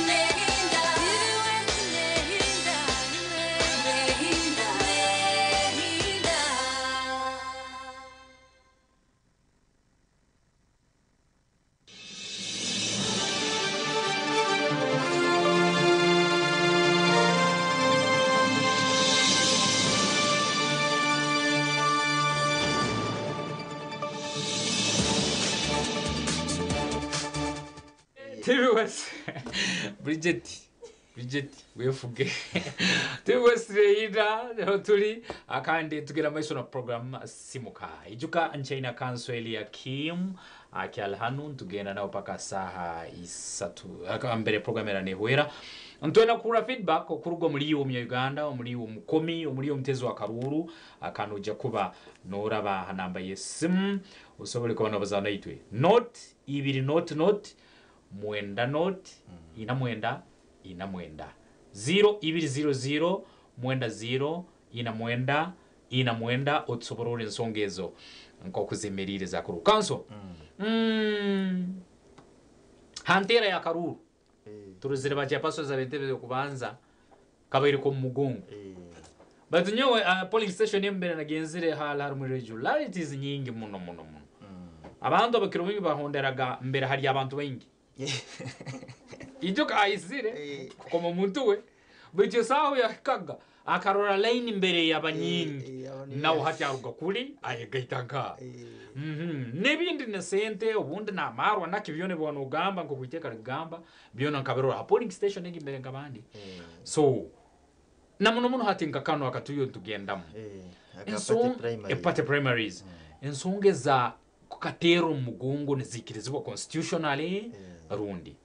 Nehinda. Nehinda. Nehinda. TV West Bridget Bridget wefuge TV West Reida niho turi akandi tugera maiso na program Simuka ijuka nchaina kanso Eliakim akyali hanu tugenda nawo paka saha isatu mbere program era nehwera ntwena kura feedback okuruga omuri iwe omunya Uganda omuri iwe omukomi omuri iwe omutezi wa karuru akandi ojja kuba noraba aha namba y'esimu osobole kuba nobazaho naitwe not ibiri not not mwenda not ina mwenda ina mwenda 0 ibiri 0 0 mwenda 0 ina mwenda ina mwenda otusoborora ensonga ezo nk'okuzemerire za karuru kanso hantera ya karuru turuzire bachapasoza bentebe okubanza kabaire ko mugongo but nyowe polling station embere nagenzire hala harimu irregularities nyingi muno muno muno abantu abakiro bingi bahonderaga mbere hari abantu baingi ijuka aizire kukoma omuntu we baitu esaaha yahikaga akarora line mbere y'abanyingi nawe hati aruga kuri ayegaita nka n'ebindi ne sente obundi namarwa naki byona ebi wanogamba nk'okwiteeka rigamba byona nkabirora ha polling station egi mbere nk'abandi so na muno muno hati nka kano akatuyo nitugendamu Aka party party primaries ensonga eza kukateera omu mugongo niziikirizibwa constitutionally rundi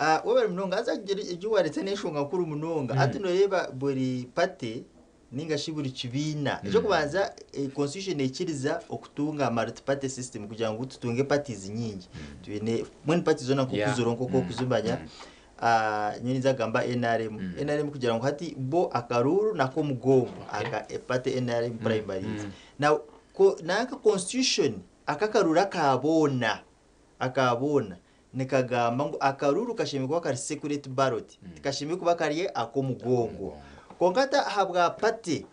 Ah, webare munonga haza egi wareeta n'enshonga nkuru munonga. Hati noreeba buri party ninga shi buri kibiina, eky'okubanza constitution neikiriza okutunga multi party system kugira ngu tutunge parties nyingi. Twine mbwenu parties zoona nk'oku ziriho nk'oku orikuzimanya, nyowe ninza kugamba NRM. NRM kugira ngu hati bo akaruuru n'ak'omugongo aka party NRM primaries. Now nanka constitution aka akaruuru aka boona, aka boona nikagamba ngu akaruuru kashemereire kuba kari secret ballot, tikashemereire kuba kari ak'omugongo. Kwonka hati ahabwa party,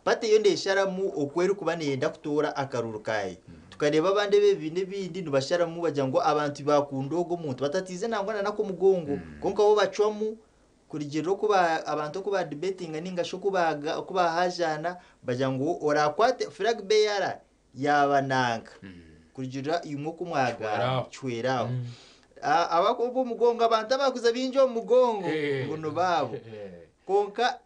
party yo nesharamu oku erikuba neyenda kutoora akaruuru kaayo. Tukareeba abandi ab'ebibiina ebindi nibasharamu bagira ngu abantu bakunda ogu omuntu batatiize nangwa na n'ak'omugongo, kwonka bo bacwamu kurugirira oku abantu oku ba debatinga ninga shi oku bahajaana bagira ngu orakwate flag bearer yaaba nanka kurugiirira imwe oku mwagamba kihwera aho. Ab'omugongo abantu abakuza baingi omu mugongo ngu nibaabo. Kwonka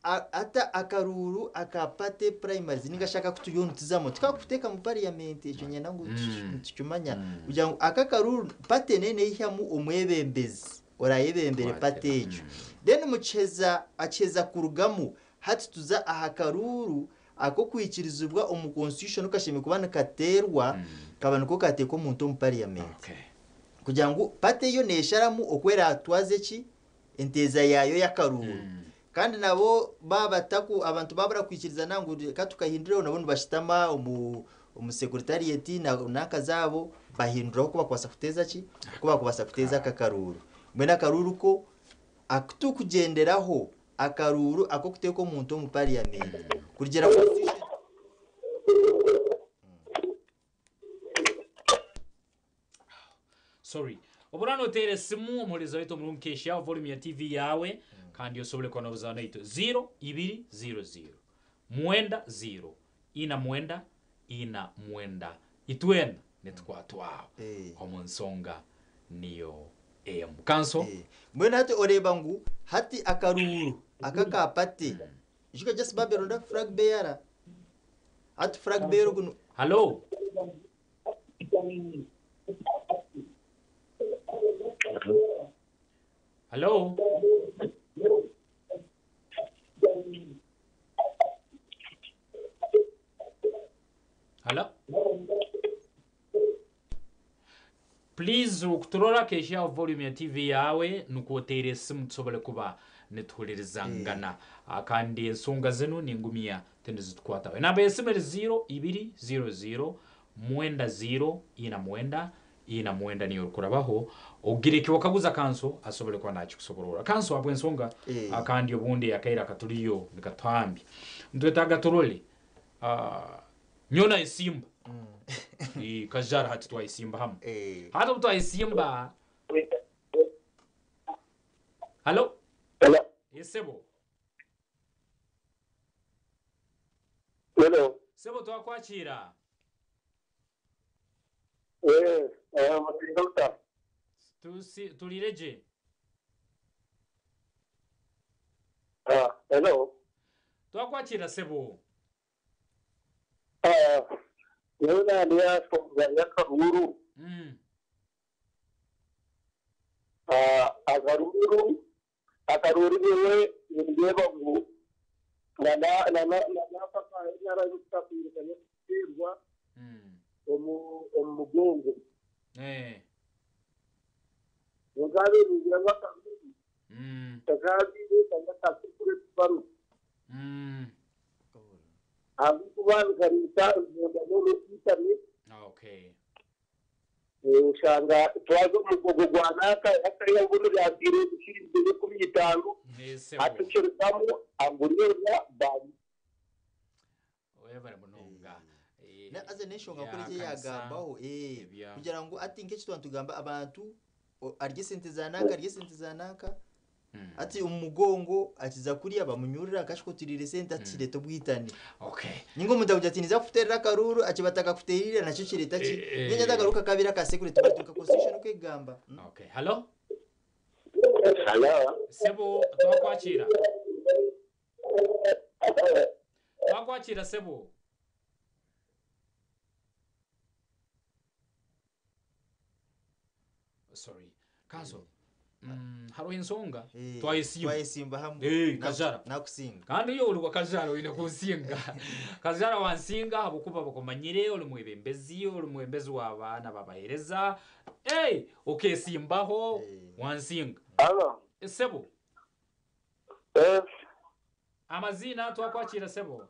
hati akaruuru aka party primaries ninga shi aku turiyo nituzamu tikakuteeka mu parliament ekyo niinyenda ngu nitukimanya kugira ngu aka akaruuru party neyo neyihamu omwebembezi orayebembere party egyo. Then mukiheza akiheza kurugamu hati tuza aha karuuru Ak'okwikirizibwa omu constitution kashemereire kuba nikateerwa kaba niko kateeka omuntu omu parliament. Kugira ngu party yo nesharamu oku eratwaze ki enteeza yaayo y'akaruuru. Kandi nabo baaba bataku abantu baabura kwikirizana ngu reka tukahindureho nabo nibashutama omu omu secretariat na nanka zaabo bahinduraho oku bakubaasa kuteeza ki oku bakubaasa kuteeza aka akaruuru. Mbwenu akaruuru ko aku turikugyenderaho Akaruuru ak'okuteeka omuntu omu parliament kurugiirira constitution. Sorry. Obura noteera esimu omuhuriza waitu omurungi keshyaho volume ya TV yaawe kandi osobole kuba nobuzaho naitwe 0 ibiri 0 0 mwenda 0 ina mwenda ina mwenda itwena nitukwatwaho omu nsonga niyo emu. Kanso. Mbwenu hati oreeba ngu hati akaruuru aka aka party ijuka just baberonda flag bearer hati flag bearer ogu ni. Hallo. Hallo. Hallo. Please okuturora kehyaho volume ya TV yaawe nukwo oteere esimu tusobole kuba nituhulirizangana. Kandi ensonga zinu ningumya tinizitukwataho. Enamba y'esimu eri 0 ibiri 0 0 mwenda 0 ina mwenda ina mwenda niyo orikurabaho ogire eki wakaguza kanso asobole kuba nakikusoborora. Kanso habw'ensonga kandi obundi akaire akaturiyo nikatuhambya. Nitwetaaga turole Nyowe nayesimba. Eh, Kajara hati twayesimba hamwe. Eh. Hati obu twayesimba. Halo? Hello. Yes, sebo. Hello. Sebo twakwakira. Eh, eh, doctor. Tusi tulire gye. Ah, hello. Twakwakira sebo. Nyowe nandi aha nshonga y'akaruuru. Akaruuru, akaruuru nyowe nindeeba ngu n'aka aka NRM kakabaire kari kuteerwa omu mugongo. Kwonka naabaire ningira ngu akaruuru kakaabaire kari aka secret ballot. Ahabw'okuba nikareeta ebihondano n'obwitane. Oshanga twaza omu mugogo gwa nanka hati mbwenu byabaire shiringi enkumi itaano hati kirugamu angurira ba. Webare munonga. Haza n'enshonga nkuru egi ei yaagambaho kugira ngu hati nk'eki twaba nitugamba abantu arya esente za nanka arya esente za nanka Hati omu mugongo akiza kuriya bamunyurura akashuka oturiire esente hati kireeta obwitane. Ninga omuntu akugira ati ninza kukuteerera akaruuru akiba atakakuteerire nakyo kireeta ki? Nyowe nyenda akaruuru kakabaire aka security but nka constitution oku ekugamba. Okay. Hallo? Hallo? Sebo twakwakiira. Twakwakiira sebo. Sorry. Kanso. Hariho ensonga twayesimba. Twayesimba hamwe. Kajara. Nakusinga. Kandi iwe ori wa Kajara oine kunsinga. Kajara wansinga ahabw'okuba bakumanyire ori mwebembezi, ori mwebembezi w'abaana b'abaheereza. Hey, okesimbaho wansinga. Halo. Sebo. Yes. Amaziina twakwakiira sebo.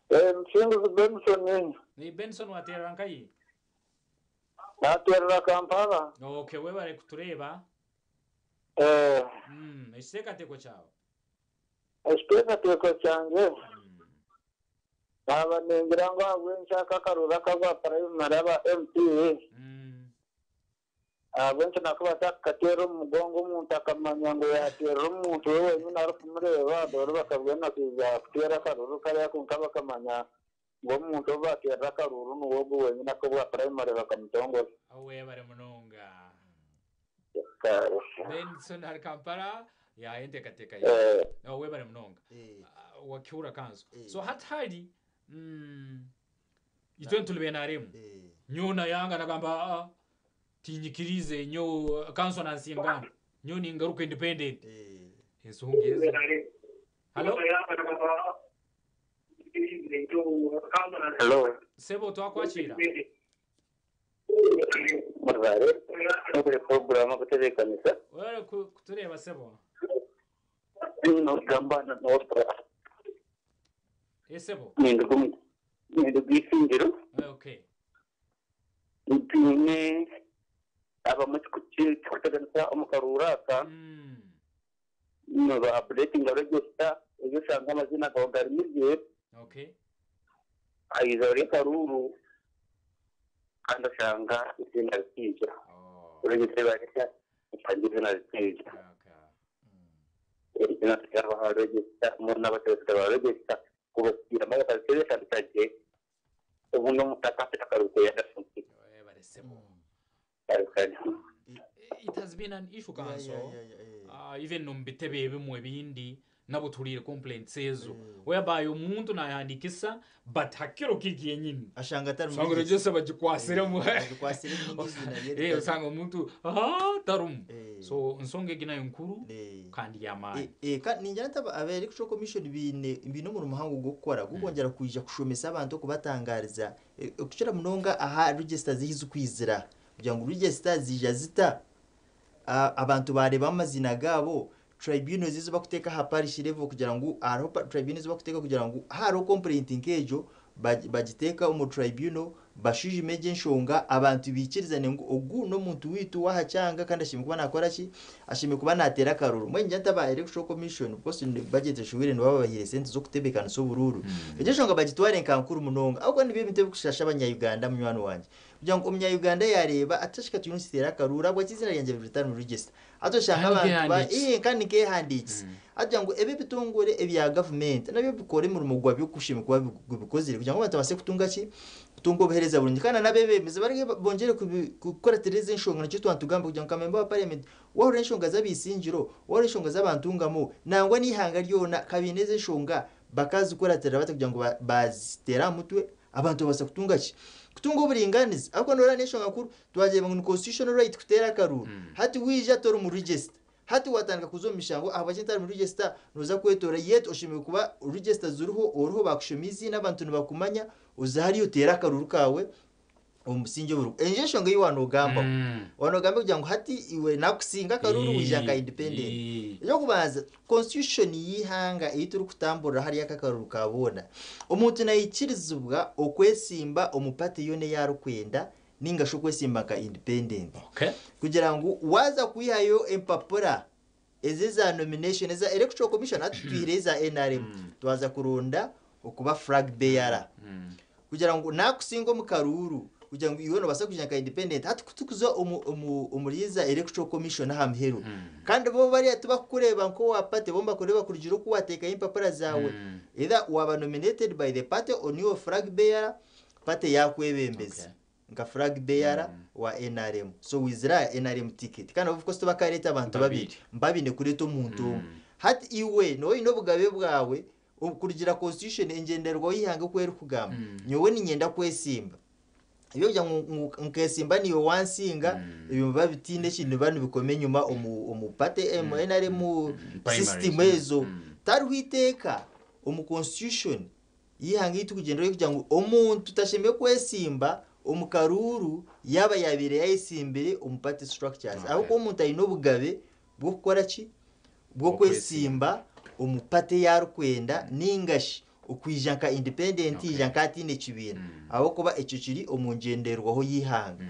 Musinguzi Benson. Ni Benson wateerera nkahi? Nateerera Kampala. Okay, webare kutureeba. Ekiteekateeko kyawe? Ekiteekateeko kyangye, naaba ningira ngu ahabw'enki aka akaruuru ak'aba purayimari aba MP, ahabw'enki nako batakateera omu mugongo omuntu akamanya ngu yaateerera omuntu we wenyini arikumureeba, reero bakabwena kwija kuteera akaruuru kariya kwonka bakamanya ngu omuntu ou baateerera akaruuru niwe ogwo wenyini ak'obwa purayimari bakamutongoza. Webare munonga. Benson hari Kampala yaha enteekateeka ye. No, webare munonga. Wakihurira kanso. So hati hari itwe nituri ba NRM. Nyowe nayanga nagamba aa tinyikiriize nyowe kanso nansingana. Nyowe ningaruka independent. Ensonga ezo. Halo? Hello. Sebo twakwakiira. Murare, muri porogaramu kutebeekanisa. Webare kutureeba sebo. Nogamba na Nostra. Sebo. Ninduga Isingiro. Okay. Twine abamwe kikuteganisa omu karuuru aka. Niba updatinga register, ezo oshanga amazina gawe garimu gye. Okay. Aha izooba ry'akaruuru kandi oshanga eiziina ritiija. Register eba nsya oshanga eiziina ritiija. Eiziina riryaba aha register mbwenu n'abatebeekanisa ba register kubasiima bakaritebeekanisa gye obundi omuntu akaafeeta akaruuru keye adafukire. Webare sebo. Kare kare. It has been an issue kanso even omu bitebe ebimwe ebindi nabwo tuhuriire complaints ezo whereby omuntu nayahandikisa but hakiro ki kyenyini Ashanga atari osanga muri register bagikwasiremu. Bagikwasire erindi izina rye ritari. Osanga omuntu tarimu. So ensonga egi nayo nkuru kandi y'amaani. Kandi ningira nti aba Electoral Commission baine baine omurimo muhango gw'okukora gw'okwongyera kwija kushomesa abantu okubatangariza okukira munonga aha registers ahu zirikwizira kugira ngu registers ziija zita abantu baareeba amaziina gaabo tribunals ezi barikuteeka aha parish level kugira ngu hariho tribunals ezi barikuteeka kugira ngu hariho complaint nk'egyo bagiteeka omu tribunal bashwijume egyo enshonga abantu baikirizane ngu ogu n'omuntu waitu w'aha kyanga kandi ashemereire kuba naakora ki? Ashemereire kuba naateera akaruru. Mbwenu ningira nti aba Electoral Commission of course budget eshohwire nibaba babahaire sente z'okutebeekanisa oburuuru. Egyo enshonga bagitware nka nkuru munonga ahabw'okuba nibyo ebintu ebirikushasha abanya-Uganda munywani wangye. Kugira ngu omunya-Uganda yaareeba ati sheka turiyo nituteera akaruuru ahabwaki eiziina ryangye ritari omu register? Hati oshanga Kandi abantu ba nkeehandiikisa. ee kandi nkeehandiikisa. Hati kugira ngu ebi ebitongore ebya gavumenti nabyo bikore omurimo gwabyo oku kushemereire kuba bikozire kugira ngu abantu babaase kutunga ki? Kutunga obuheereza burungi. Kandi na n'abeebembezi barye bongyere kukuratira ezi enshonga nikyo twaba nitugamba kugira ngu nka memba wa parliament waahurira enshonga z'abaisingiro, waahurira enshonga z'abantungamo nangwa n'eihanga ryona ka baine ezi enshonga bakazikuratirira bata kugira ngu baaziteera aha mutwe abantu babaasa kutunga ki? Kutunga oburingaaniza ahabw'okuba noreeba n'enshonga nkuru twagira ngu ni constitutional right kuteera akaruuru hati waija tori omu register hati watandika kuza omu mishango ahabwaki ntari mu register nooza kwetoora yet oshemereire kuba register ziriho oriho baakushoma eiziina abantu nibakumanya oze hariya oteere akaruuru kaawe omu busingye oburiho. Endiijo enshonga ei waanogambaho waanogamba kugira ngu hati iwe naakusinga akaruuru waija nka independent. Eky'okubanza constitution y'eihanga ei turikutamburira hariya aka akaruuru ka boona, omuntu naikirizibwa okwesimba omu party yoona ei arikwenda ninga shi okwesimba nka independent. Kugira ngu waaza kwihayo empapura ezi eza nomination eza Electoral Commission hati twihireyo eza NRM twaza kuronda okuba flag bearer kugira ngu nakusinga omu karuuru kugira ngu iwe nobaasa kwija nka independent hati kutukuza omu omu omuri eza Electoral Commission aha muheru kandi bo bariya tibakukureeba nk'owa party bo nibakureeba kurugiirira oku wateekayo empapura zaawe either waba nominated by the party or niiwe flag bearer party yakwebembeza. Nka flag bearer wa nrm so wizire aha nrm ticket kandi of course tibakareeta abantu babiri nibaba baine kureeta omuntu omwe hati iwe nooba oine obugabe bwawe kurugiirira constitution engyendererwaho y'eihanga oku erikugamba nyowe niinyenda kwesimba. Ebyokugira ngu nkesimba niiwe wansinga ebyo nibiba bitiine eki nibiba nibikoma enyima omu party omu NRM system ezo. Tihariho iteeka omu constitution y'eihanga ei turikugyenderaho erikugira ngu omuntu tashemereire kwesimba omu karuuru yaaba yaabaire yaayesimbire omu party structures ahabw'okuba omuntu aine obugabe bw'okukora ki? Bw'okwesimba omu party ei arikwenda nainga shi okwija nka independent yaija nka ataine kibiina ahabw'okuba ekyo kiri omu ngyenderwaho y'eihanga.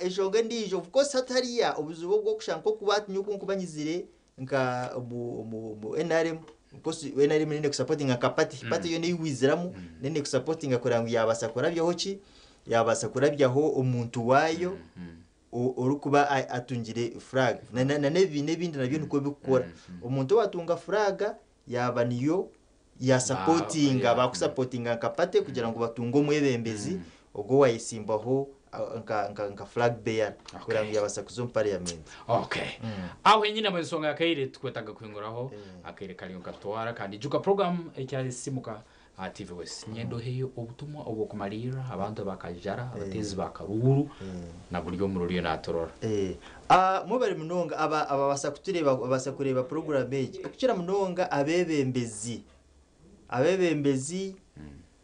Enshonga endiijo of course hati hariya obuzibu obw'okushanga nk'okuba hati nyowe oku nkuba nyizire nka omu omu omu NRM of course NRM neyo nekusapotinga nka party, party yoona ei waiziramu neyo nekusapotinga kureba ngu yaabaasa kurabyaho ki, yaabaasa kurabyaho omuntu waayo orikuba atungire furaaga. Na n'ebibiina ebindi nabyo nikwo birikukora. Omuntu owaatunga furaaga yaaba niyo yaasapotinga, baakusapotinga nka pate kugira ngu batunge omwebembezi ogwo owaayesimbaho nka flag bearer kugira ngu yaabaasa kuza omu parliament. Okay. Aho henyine amu ensonga y'akaire tukwetaaga kuhinguraho akaire kariyo nikatutwara kandi ijuka program ekyasimuka Aha TV West nyenda oheyo obutumwa obw'okumariirira abantu abakajara, abateezi ba karuuru na buri omwe oriyo naturora. Mwebare munonga ababaasa kutureeba ababaasa kureeba puroguraamu egi okukira munonga abeebembezi. Abeebembezi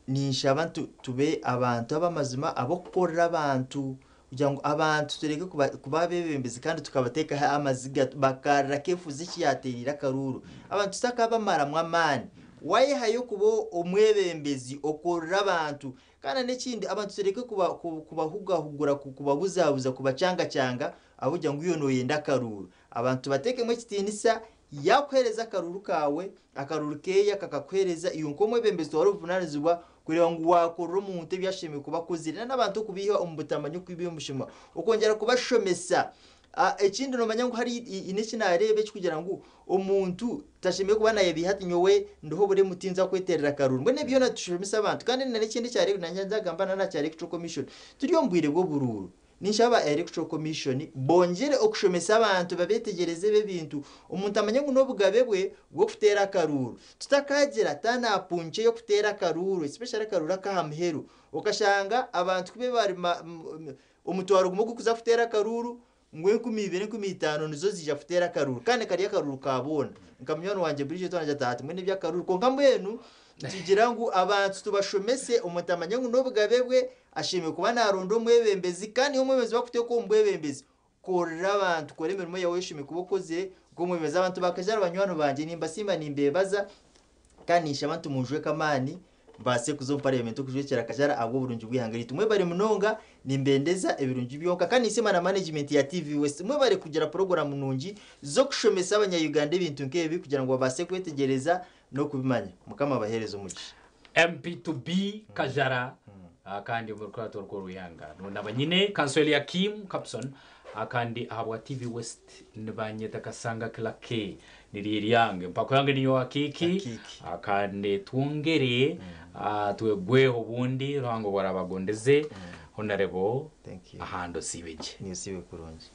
ninshaba ntu tube abantu ab'amazima ab'okukorera abantu kugira ngu abantu tureke kuba abeebembezi kandi tukabateekaho amaziga bakarira keefuuza eki yaateereire akaruuru. Abantu tutakabamaramu amaani. Waayehayo kuba omwebembezi okorera abantu kandi n'ekindi abantu tureke kubahugahugura, kubabuzabuza, kubacangakyanga ahabw'okugira ngu iwe nooyenda akaruuru. Abantu tubateekemu ekitiinisa, yaakuheereza akaruuru kaawe, akaruuru keeye akakakuheereza, iwe nk'omwebembezi twara obuvunaanizibwa kureeba ngu waakorera omuntu ebi ashemereire kuba akozire n'abantu okubaiha omu butamanya okubaiha omu bushema, okwongyera kubashomesa. Ekindi noomanya ngu hariyo haine eki naareeba ekirikugira ngu omuntu tashemereire kuba naayebeiha ati nyowe ndiho oburemu tinza kweteerera akaruuru. Mbwenu ebyo byona tushomese abantu. Kandi n'ekindi ekyareebwa naanye nzagamba na n'aha kya Electoral Commission, turi omu bwire bw'oburuuru. Ninshaba aba Electoral Commission bongyere okushomesa abantu babetegyereze ebi ebintu, omuntu amanye ngu n'obugabe bwe bw'okuteera akaruuru. Tutakagira turn up nkye y'okuteera akaruuru especially akaruuru ak'aha muheru, okashanga abantu ku bari omutwaro gumwe ogurikuza kuteera akaruuru ngu 2000, 5000 nizo ziija kuteera akaruuru kandi kari akaruuru ka boona. Nka munywani wangye Bridget wangye ati mbwenu eby'akaruuru kwonka mbwenu nitugira ngu abantu tubashomese omuntu amanye ngu n'obugabe bwe Ashemereire kuba naaronda omwebembezi kandi omwebembezi wakuteeka omu bwebembezi, korera abantu, kora emirimo yaawe ei oshemereire kuba okozire nk'omwebembezi. Abantu ba Kajara banywani bangye nimbasiima nimbeebaza kandi ninshaba nti munjweke amaani mbaase kuza omu parliament okujwekyera Kajara ahabw'oburungi bw'eihanga ryaitu. Mwebare munonga, nimbendeza ebirungi byonka kandi ninsiima na management ya TV West mwebare kugira puroguraamu nungi z'okushomesa abanya Uganda ebintu nk'ebi kugira ngu babaase kwetegyereza n'okubimanya. Mukama abaheereze omugisha. MP to be Kajara kandi omu rukurato rw'orwihanga naba nyine Kanso Eliakim Kapson kandi ahabwa TV West nibanyeta Kasanga Kilake niryo eryange empako yange niyo Akiiki kandi twongere twegweho obundi Ruhanga obu araba agondeze Honarebo ahandi osiibe gye. Niiwe osiibe kurungi.